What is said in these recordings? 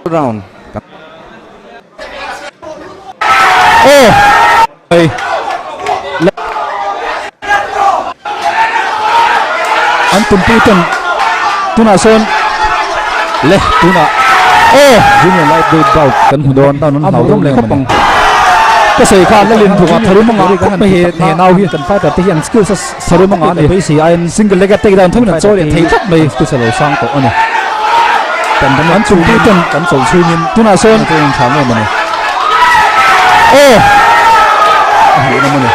Round kan. Aw mai la an tumpui ten tunah sawn le tunah aw Junior lightweight bout kan hmu dawn an hlau dawm leh khawp ang ka sawi kha lalin thukah tharum anga khawp mai he he nau hi kan fighter te hian skills a tharum anga ani beisei aiin single leg a take down thawmin an chawi leh thei tlat mai skills a lo sang tawh a ni kan dam an chungpui ten kan chawlh chhungin tunah sawn an training tha ngei mawni aw a hmuh na mawni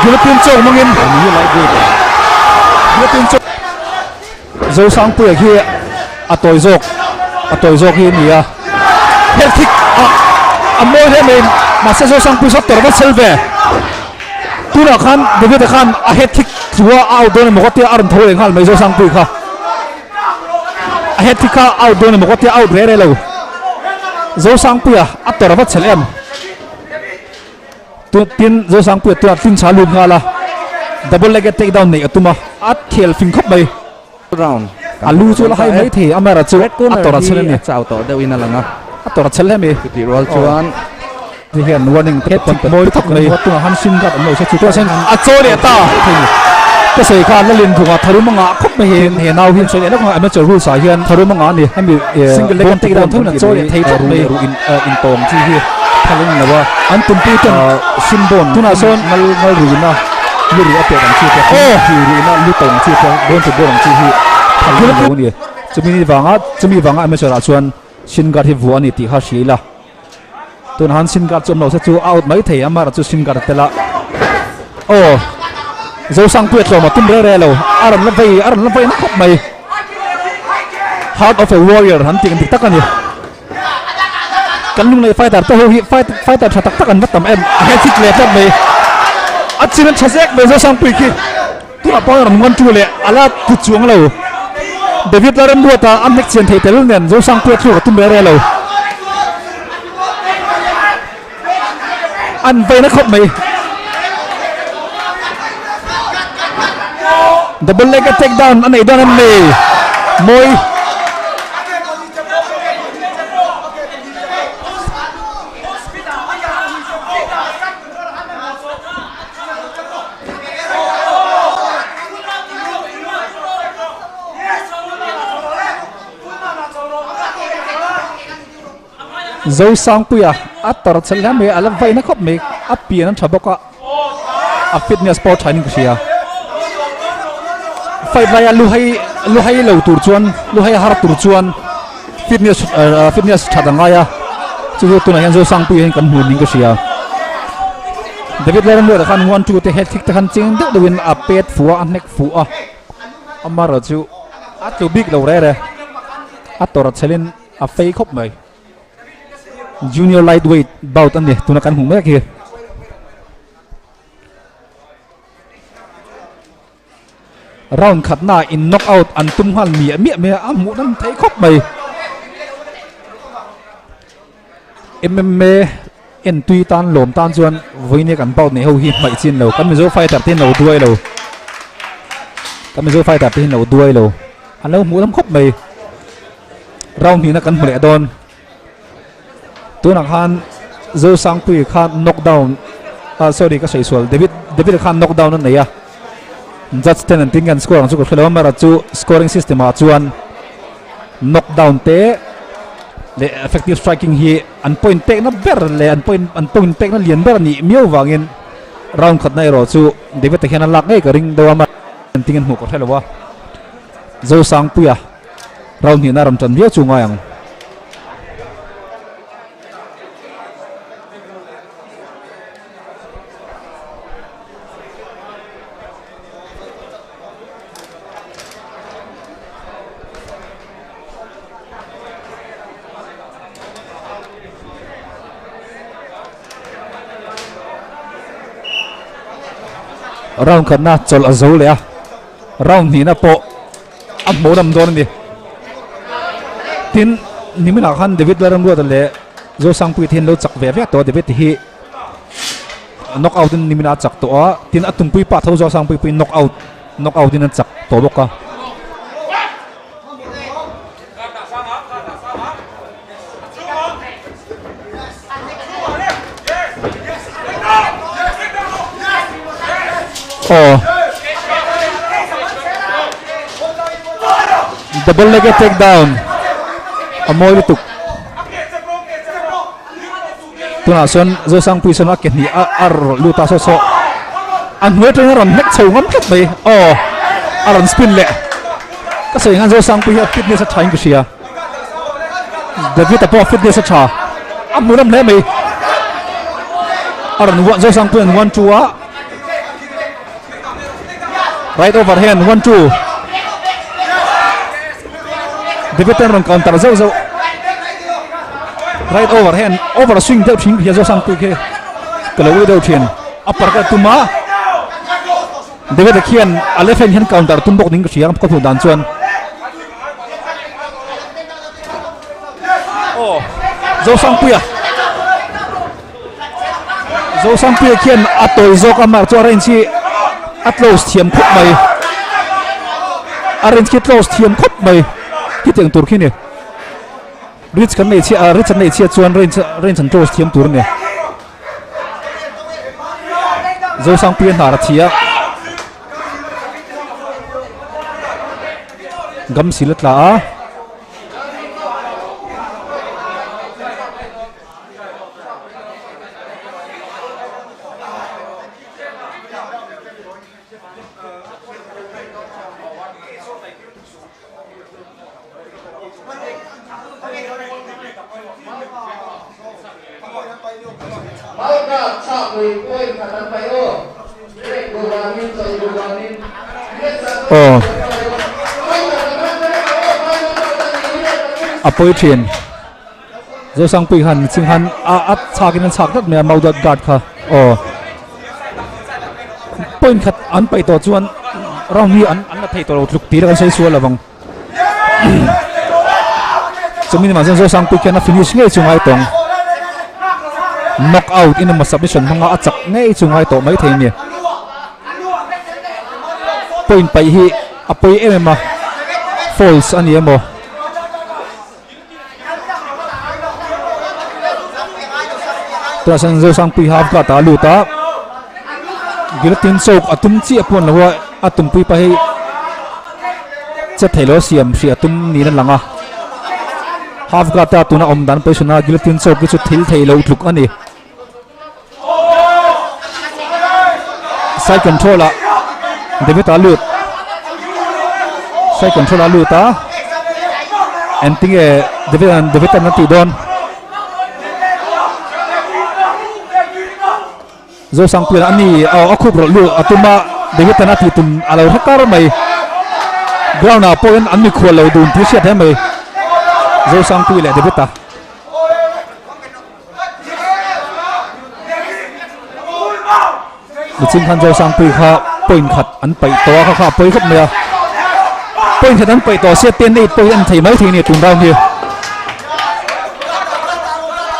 guillotine choke mangin ani hi light weight guillotine choke Zosangpuia khi a tawi zawk a tawi zawk hi a ni a hel thik a a mawi hle mai mahse Zosangpuia saw tawrh va chel ve tunah khan David-a khan a head thik tlua a out dawn emaw ka tia a rawn tho leh nghal mai Zosangpuia kha a head thik kha out dawn emaw ka tia out reh reh lo Zosangpuia a tawrh va chel em Tin Zosangpuia tunah tlin chha lut nghal a double leg take down neih a tum a a thial fing khawp mai. Round a lu chu la hai mai thei amara chu a tawrh a chhel a ni. A chau tawh deuh in a lang a. A tawrh a chhel hle mai. Chutih rual chuan ti hian warning te pawn pe mawi tak mai tunah han sim gat an lo se chu chuan a chaw leh ta ka sawi khan lalin thunga tharum anga khawp mai he he nau hi sawi leh lawk amateur rules ah hian tharum anga ani hemi single leg take down thun a chaw leh thei tlat mai ru in in tawm chi hi phalin lo a an tumpui ten sim bon tunah sawn ngal ngal ruina lu ru a pek ang chi te hi ruina lu tawng chi te bon to bon ang chi hi phalin lo ani chumi ni wanga chumi wanga amateur ah chuan shin guard hi vuah ani tih kha hria ila Tun han sin guard chu awm lo se chu out mai thei a mara chu sin guard a tel a aw Zosangpuia tlawm a tum re re lo a rawn la vei a rawn la vei na khawp mai heart of a warrior han tih dik tak a ni kan lunglei fighter te ho hi fight fighter tha tak tak an va tam em a he thik leh tlat mai a chin an tha zek mai Zosangpui khi tunah pawh a rawn ngawn tu leh a la ti chuang lo David Lalremruata a hnek chian thei tel nen Zosangpuia thluk a tum re re lo an vei na khawp mai double leg a take down a nei dawn em ni mawi Zosangpuia a tar chhel hle mai a la vaina khawp mai a pian a tha bawk a a fitness pawh tha in ka hria fight laia lu hai lu hai lo tur chuan lu hai har tur chuan fitness fitness that a ngai a chu chu tunah hian Zosangpuia hian kan hmu niin ka hria David Lalramruata khan one two te head kick te khan cheng deuh deuhin a pet fuh a a hnek fuh a amaherawh chu a tlu bik lo rere a tawrh chhelin a fei khawp mai junior lightweight bout a ni tuna kan hmuh mek hi. Round khatna in knock out an tum nghal miah miah mai a, a hmuh nawm thei khawp mai. MMA en tui tan lawm tan chuan vawinia kan bout nei ho hi hmaih chin lo, kan Mizo fighter te hi an lo duai lo, kan Mizo fighter te hi an lo duai lo, an lo hmuh nawm khawp mai. Round hnihna kan hmu leh dawn. Tunah khan Zosangpuii khan knock down ah sorry ka sawi sual David David khan knock down a nei a judge ten an tin kan score ang chu ka hre lo a mara chu scoring system ah chuan knock down te leh effective striking hi an point pek na ber leh an point an point pek na lian ber a nih miau vangin round khatna erawh chu David-a hian a lak ngei ka ring deuh a mara an tin an hmuh ka hre lo a Zosangpuia Round hnihna ram tan viau chu ngai ang. Round khatna chawlh a zo leh a, round hnihna pawh a hmuh lam dawn a ni. Tin, niminah khan David Lalramruata leh Zosangpuii te hian lo chak ve ve tawh a, David hi knock out in niminah a chak tawh a, tin a tumpui pah tho Zosangpuii pawhin knock out knock out in a chak tawh bawk a. Aw. Double leg take down. A mawi lutuk. Tunah sawn Zosangpui sawn a ke hnih a a rawlh lut a saw saw a hnuai atangin a rawn hnek chho ngam tlat mai. Aw a rawn spin leh. Ka sawi khan Zosangpui hi a fitness a tha in ka hria. David a pawh a fitness a tha. A hmuh lam hle mai. A rawn Zosangpui an 1-2 a. Right over hand 1-2. David an rawn counter zauh zauh. Right over hand over swing deuh thin hian Zosangpui khi ka lo ui deuh thin. A park a tum a. David a khian a left hand hian counter tum bawk ning ka hria ka hmuh dan chuan. Aw Zosangpuia. Zosangpuia khian a tawi zawk a mar chu a range hi a close thiam khawp mai a range khi close thiam khawp mai khitiang tur khi ni reach kan nei chhiah reach an nei chhiat chuan range range an close thiam tur a ni Zosangpuia hnar a thi a gamsil a tla a. Aw a pawi thin. Zosangpui khan ching khan a a chhak in an chhak tlat mai a maudat guard kha aw point khat an paih tawh chuan round hi an an la thei tawh lo tluk tih kan sawi sual lovang chumi ni mah chuan Zosangpui khian a finish ngei chu ngai tawng knock out in emaw submission hmanga a chak ngei chu ngai tawh mai thei a ni point paih hi a pawi em em a false a ni emaw. Tunah chuan Zosangpui half guard ah a lut a guillotine choke a tum chiah pawh an lo a a tumpui pa hi che thei lo a siam hrih a tum niin a lang a half guard a tuna awm dan position a guillotine choke hi chu thil thei lo tluk a ni side control ah David a lut side control ah lut a engtinge David an David an a tih dawn Zosangpuian a ni aw a khup rawlh lut a tum a David an a tih tum a lo hre kar mai ground ah pawhin an mikhual lo dun tih hriat hle mai Zosangpui leh David a. Nichin khan Zosangpui kha point khat an paih tawh a kha kha a pawi khawp mai a point khat an paih tawh sia ten eight pawh hi an thei mai thei a ni tun round hi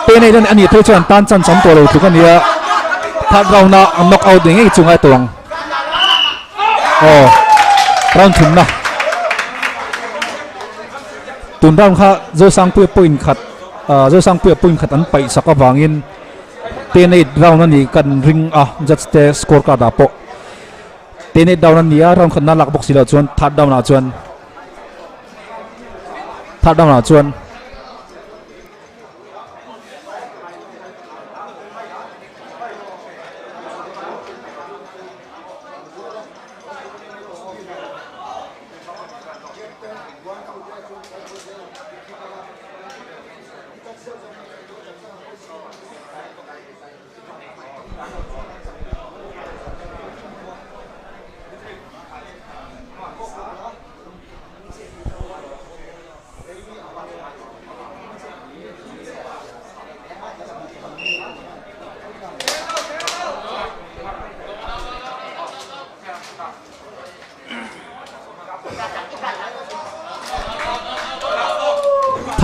ten eight a nih phei chuan an tan chance awm tawh lo tluk a ni a third round a an knock out ngei chu ngai tawh ang aw round thumna tun round kha Zosangpuia point khat. Ahh Zosangpuia point khat an paih sak avangin 10-8 round a nih kan ring a judge te score card ah pawh 10-8 round a ni a round khatna lak bawk si loh chuan third round ah chuan third round ah chuan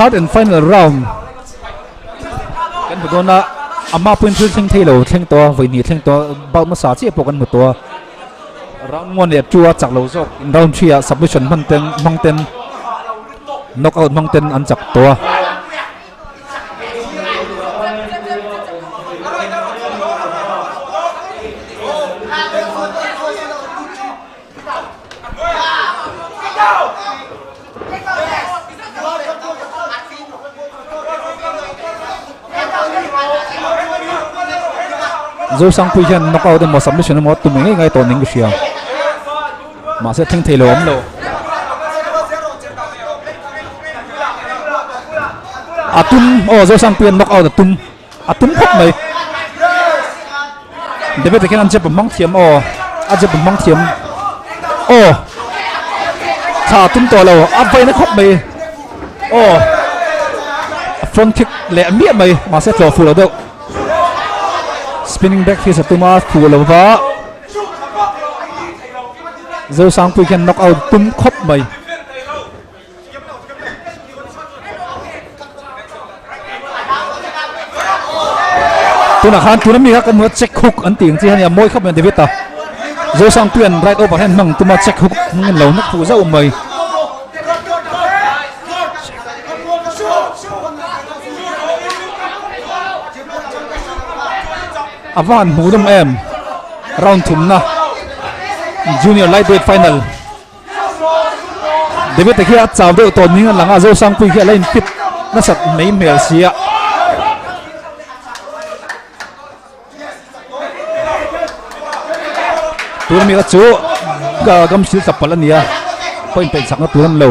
Third and final round kan hmu dawn a a hma pawhin thil thleng thei lo thleng tawh a vawi hnih thleng tawh a bout hmasa chiah pawh kan hmu tawh a round 1 leh 2 a chak lo zawk in round 3 ah submission hman ten hmang ten knock out hmang ten an chak tawh a. Zosangpui hian knockout emaw submission emaw tum ngei ngai tawh ning ka hria. Mahse thleng thei lo awm lo. A tum aw Zosangpui hian knockout a tum a tum khawp mai. David khian an jab a hmang thiam aw a jab a hmang thiam aw tha a tum tawh lo a vaina khawp mai aw a front kick leh miah mai mahse tlawh fuh lo deuh spinning back fist a tum a fuh lo va Zosangpui khian knock out tum khawp mai. Tunah khan tuna mi kha kan hmu a check hook an tih ang chi hania mawi khawp mai David a Zosangpuian right over hian hmang tuma check hook hmangin lo nak fuh zauh mai. A va han hmuh nawm em round thumna junior lightweight final. David a khi a chau deuh tawh ning a lang a Zosangpui khi a la inpit nasat mai hmel si a. Tuna mi kha chu gam sil tla palh a ni a point peih chakna tur an lo.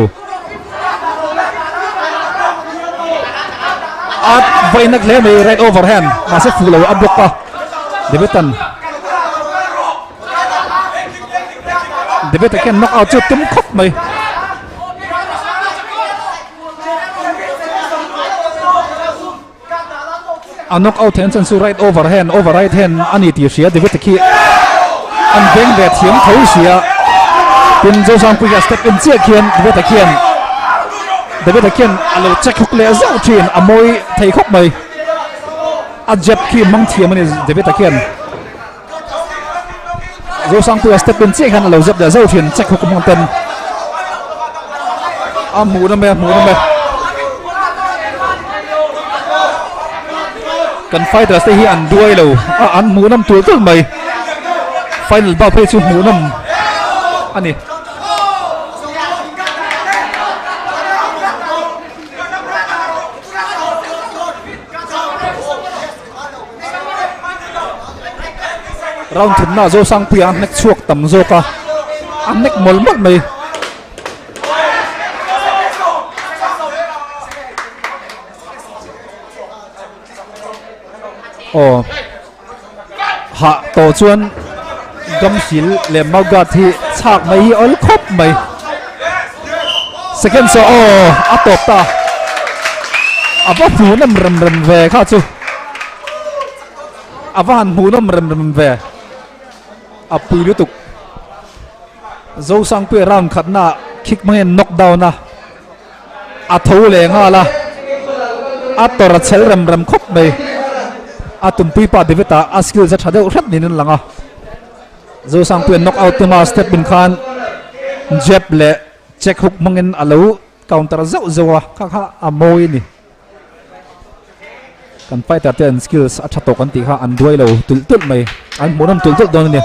A vawinak hle mai right over hand mahse fuh lo a block a David an. David a khian knock out chu tum khawp mai. A knock out theihna chan chu right over hand over right hand a ni tih hria David a khi an beng ve thiam tho sia. Tin Zosangpui hian step in chiah khian David a khian David a khian a lo check hook leh zauh thin a mawi thei khawp mai. A jab khi hmang thiam a ni David a khian. Zosangpuia step in chiah hian a lo zep leh zauh thin check hook hmang ten a hmuh na mai a hmuh na mai kan fighters te hi an duai lo a an hmuh nawm tul tul mai final bout phei chu hmuh nawm a ni. Round thumna Zosangpuia a hnek chhuak tam zawk a, a hnek mawlh mawlh mai. Aw hah tawh chuan Gamsil leh Maugat hi chhak mai hi awl khawp mai. Second saw aw a tawp ta. A va hmuhnawm rem rem ve kha chu. A va han hmuhnawm rem rem ve. A pui lutuk. Zosangpuia round khatna kick hmangin knock down a. A tho leh nghal a. A tawrh a chhel rem rem khawp mai. A tumpui pa David-a a skills a tha deuh hret niin an lang a. Zosangpuia knock out tuma step in khan jab leh check hook hmangin a lo counter zauh zauh a, kha kha a mawi a ni. Kan fighter te an skills a tha tawk an tih kha an duai lo tulh tulh mai, an hmuhnawm tulh tulh dawn a ni.